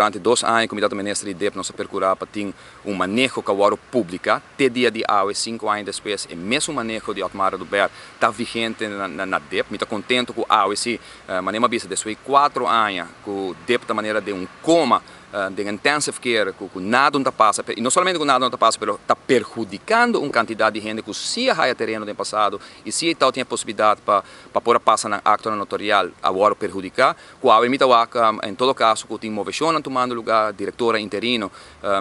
Durante 2 aña ku mi tabata minister di DIP, nos a perkurá pa tin un maneho ku a wòrdu publiká. Te dia di awe, 5 aña despues, e mesun maneho di Otmar Oduber ta vigente na DIP. Mi ta kontentu ku awe si, manera mi a bisa, despues di 4 aña ku DIP ta manera den un koma, den intensive care, ku nada no ta pasa, i no solamente ku nada no ta pasa, pero ta perhudikando un kantidat di hende ku si a haya tereno den pasado i si tin e posibilidat pa por pasa nan akto notarial, a wòrdu perhudiká. Ku awe mi ta wak, en todo kaso, ku tin moveshon tumando lugá, direktora interino,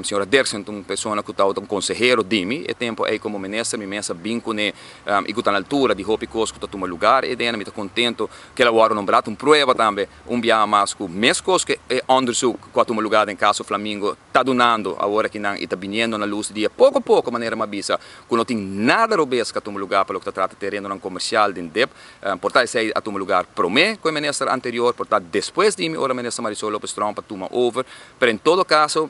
señora Derksen, un persona ku ta un konsehero di mi, e tempu ei komo minister, mi mes a bin kuné i ku ta na altura di hopi kos ku ta tuma lugá ei den, mi ta kontentu ku el a wòrdu nombrá, un prueba tambe, un biaha mas ku mes kos ku e onderzoek ku a tuma lugá den kaso Flamingo ta dunando awor akinan i ta biniendo na lus dia poko poko, manera mi a bisa, ku no tin nada robes ku a tuma lugá pa loke ta trata tereno komersial den DIP. Por ta esei a tuma lugá promé ku e minister anterior, por ta despues di mi, ora minister Marisol Lopez Tromp a tuma over. Pero en todo kaso,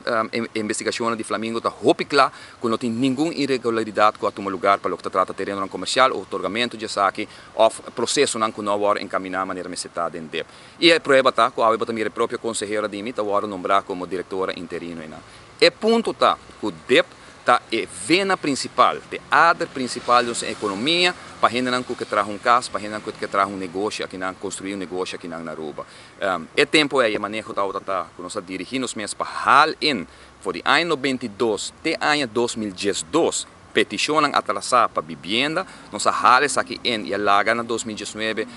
investigashon di Flamingo ta hopi kla ku no tin ningun irregularidat ku a tuma lugá pa loke ta trata tereno komersial, otorgamentu di esaki, òf prosesonan ku no a wòrdu enkaminá manera mester ta den DIP. I e prueba ta ku awe bo ta mira e propio konsehero di mi ta wòrdu nombrá komo direktora interino einan. E punto ta ku DIP ta e vena prinsipal, e ader prinsipal di nos ekonomia, pa hendenan ku ke traha un kas, pa hendenan ku ke traha un negoshi akinan, konstruí un negoshi akinan na Aruba. E tempu ei e maneho tabata ku nos a dirigí nos mes pa haal in for di aña 92 te aña 2012 petishonnan atrasá pa bibienda, nos a haal esaki in i a laga na 2019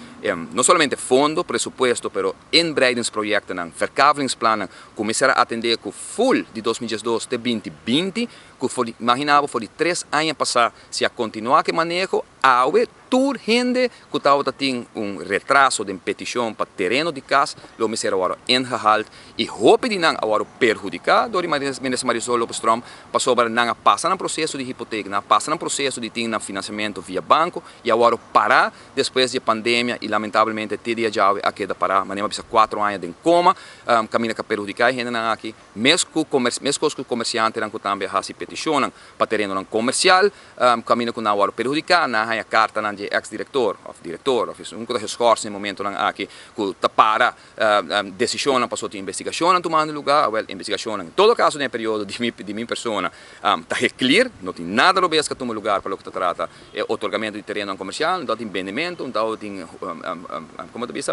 no solamente fondo, presupuesto, pero inbreidingsprojecten, verkavelingsplannen, kuminsá atendé ku full di 2012 te 2020, ku for di, imaginá bo, for di 3 aña pasá, si a kontinuá ku e maneho, awe tur hende ku tabata tin un retraso di petishon pa tereno di kas, lo mester a wòrdu ingehaald i hopi di nan a wòrdu perhudiká dor di minister Marisol Lopez Tromp, pasobra nan a pasa den proseso di hipotek, nan a pasa den proseso di tin nan finansiamentu via banko i a wòrdu pará despues di pandemia i lamentablemente te dia djawe a keda pará, manera bisa 4 aña den koma, kaminda ku a perhudiká e hendenan aki, mes ku komersiantenan ku tambe a hasi petishonnan pa terenonan komersial, kaminda ku nan a wòrdu perhudiká, nan a haña kartanan di eks-direktor òf direktor òf esun ku ta geschorst na e momentonan aki ku ta para desishonnan pasobra tin investigashonnan tumando lugá. Wèl, investigashonnan en todo kaso den e periodo di mi persona ta clear, no tin nada robes ku a tuma lugá pa loke ta trata e otorgamentu di tereno komersial, no tin bendementu, no tin, kon ta bisa,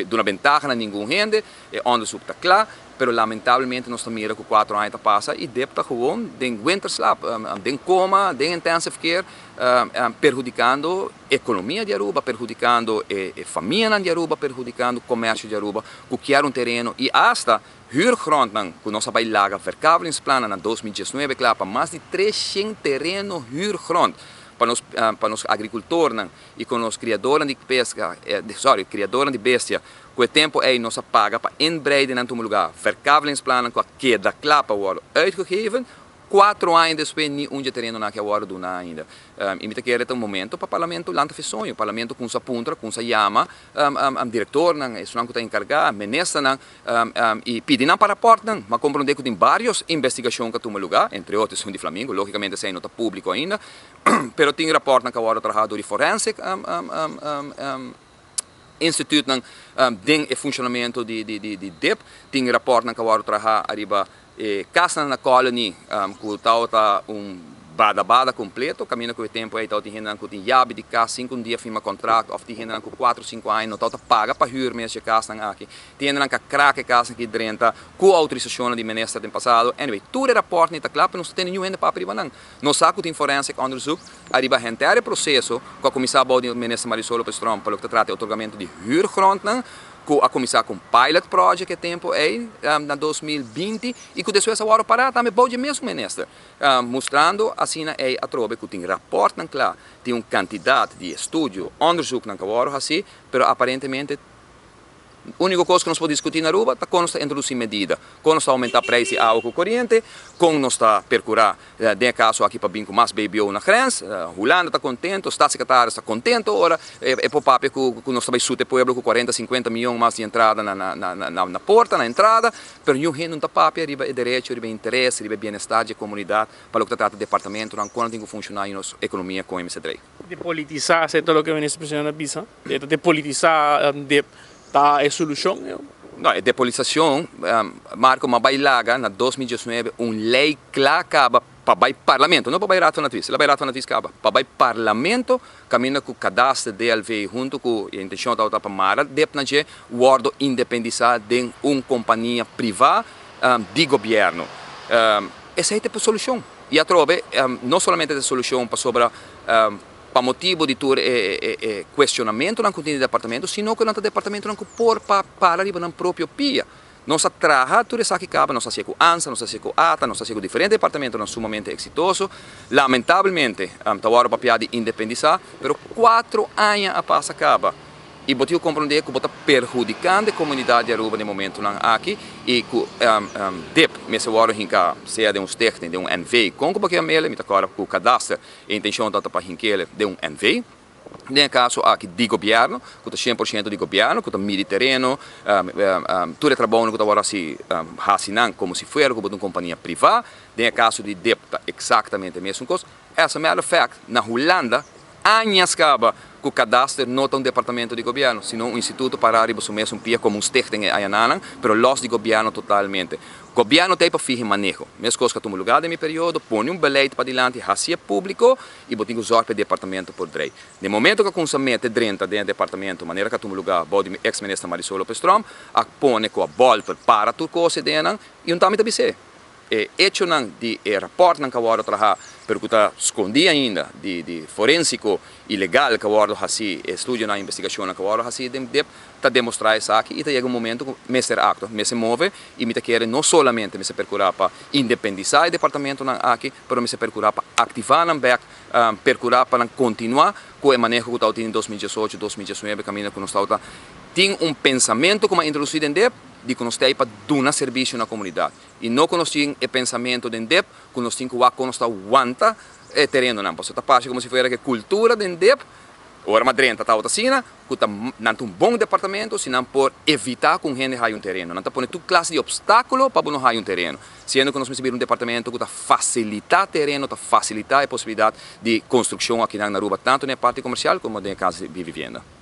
duna bentaha na ningun hende, e onderzoek ta kla, pero lamentablemente nos ta mira ku 4 aña ta pasa i DIP ta gewoon den winterslaap, den koma, den intensive care, perhudikando ekonomia di Aruba, perhudikando e famianan di Aruba, perhudikando komersio di Aruba, ku ke un tereno i hasta huurgrondnan ku nos a bai laga verkavelingsplannen na 2019 kla pa mas di 300 tereno huurgrond pa nos agrikultornan i ku nos kriadónan di peska, sorry, kriadónan di bestia, ku e tempu ei nos a paga pa inbreiden na un lugá, verkavelingsplannen ku a keda kla pa wòrdu uitgegeven, 4 aña despues ni un tereno nan a wòrdu duná ainda. I mi ta kere un momento pa parlamento lanta for di soño, parlamento kuminsá puntra, kuminsá yama direktornan, esnan ku ta enkargá, ministernan i pidi nan pa rapòrtnan, m'a komprondé ku tin vários investigashon ku a tuma lugá, entre otro di Flamingo, lógikamente esei no ta públiko ainda, pero tin rapòrtnan ku a wòrdu trahá dor di forensic instituutnan den e funshonamentu di DIP, tin rapòrtnan ku a wòrdu trahá ariba kasnan na Colony, ku tabata un bada bada kompleto, kaminda ku e tempu ei tin hendenan ku tin yabi di kas sin ku un dia firma kontrakt òf tin hendenan ku 4 5 aña no tabata paga pa huur mes e kasnan aki, tin hendenan ku a krak e kasnan aki drenta ku outorisashon di minister den pasado. Anyway, tur e rapòrtnan ta kla, pero nos no tin ningun hende papia riba nan. Nos sa ku tin forensic onderzoek ariba henter e proseso ku a kuminsá bou di minister Marisol Lopez Tromp pa loke ta trata e otorgamentu di huurgrondnan, ku a kuminsá ku un pilot project e tempu ei na 2020 i ku despues a wòrdu pará tambe bou di e mesun minister, mustrando asina ei atrobe ku tin rapòrtnan kla, tin un kantidat di estudio, onderzoeknan ku a wòrdu hasí, pero aparentemente úniko kos ku nos por diskutí na Aruba ta kon nos ta introdusí medida, kon nos ta oumentá preis di awa ku koriente, kon nos ta perkurá den e kaso aki pa bin ku mas BBO na grens. Hulanda ta kontentu, staatssecretaris ta kontentu ora e por papia ku nos ta bai suta e pueblo ku 40, 50 mion mas di entrada na porta, na entrada, pero niun hende no ta papia riba e derecho, riba e interes, riba e bienestar di e komunidat pa loke ta trata departamentonan, kon nan tin ku funshoná i nos ekonomia kon e mester drei. Depolitisá, esei ta loke minister presidente a bisa, depolitisá DIP ta e solushon. No, e depolisacion, Marco, m'a bay laga na 2019 un ley cla caba pa bay Parlamento, no pa bay Raad van Advies, el a bay Raad van Advies caba, pa bay Parlamento caminda cu Kadaster, DLV hunto cu e intencion tabata pa mara dep na dje wordo independisa den un compania priva di gobierno. Esey ta e solucion. Y atrobe, no solamente ta e solucion pasobra pa motibo di tur e cuestionamentonan cu tin di departamento, sino cu nan ta departamentonan cu por pa para riba nan propio pia. Nos a traha tur esaki caba, nos a hacié cu ANSA, nos a hacié cu ata, nos a hacié cu diferente departamentonan sumamente exitoso. Lamentablemente ta wòrdu papia di independisá, pero 4 aña a pasa caba y bo tin cu comprende cu bo ta perhudicando e comunidad di Aruba den momentonan aki y cu DIP mester wòrdu hinca sea den un stichting, den un NV, con cu bo kier mele, mi ta acorda cu Kadaster e intencion ta pa hinkele den un NV. Den e caso aki di gobierno, cu ta 100% di gobierno, cu ta midi tereno, tur e trabou cu ta wòrdu haci, haci nan como si fuera cu bo ta un compania priva. Den e caso di DIP ta exactamente e mesun cos. As a matter of fact, na Hulanda, aña caba cu Kadaster no ta un departamento di gobierno, sino un instituto para riba su mesun pia como un stichting ayanan, pero los di gobierno totalmente. Gobierno tin pa fiha maneho. Mes cos cu tuma lugar den mi periodo, pone un beleid pa dilanti, haci publico y bo tin cu zorg pa departamento por drei. Na momento cu cuminsa mete drenta den departamento, manera cu tuma lugar bou di ex-minister Marisol Lopez Tromp, a pone cu a bolter para tur cos den y un tambe ta bis'e. E hechonan di e rapportnan cu a wordo traha, pero cu ta scondi ainda di forensico ilegal cu a wordo haci, estudionan, investigacion cu a wordo haci den DIP, ta demostra esaki y ta yega un momento cu mester actua, mester move y mi ta kere no solamente mester percura pa independisa e departamentonan aki, pero mester percura pa activa nan back, percura pa nan continua cu e maneho cu tabatin den 2018, 2019, caminda cu nos tabata tin un pensamento cu a introduci den DIP, di cu nos ta pa duna servicio na comunidad. Y no cu nos tin e pensamento den DIP, cu nos tin cu nos ta wanta e terenonan. Pasobra ta parce como si fuera cu cultura den DIP, ora m'a drenta ta asina, cu ta nan un bon departamento, si nan por evita cu hende haya un tereno. Nan ta pone tur clase di obstaculo pa no haya un tereno. Siendo cu nos mester un departamento cu ta facilita tereno, ta facilita e posibilidad di construccion aki na Aruba, tanto na parti comercial como den cas di vivienda.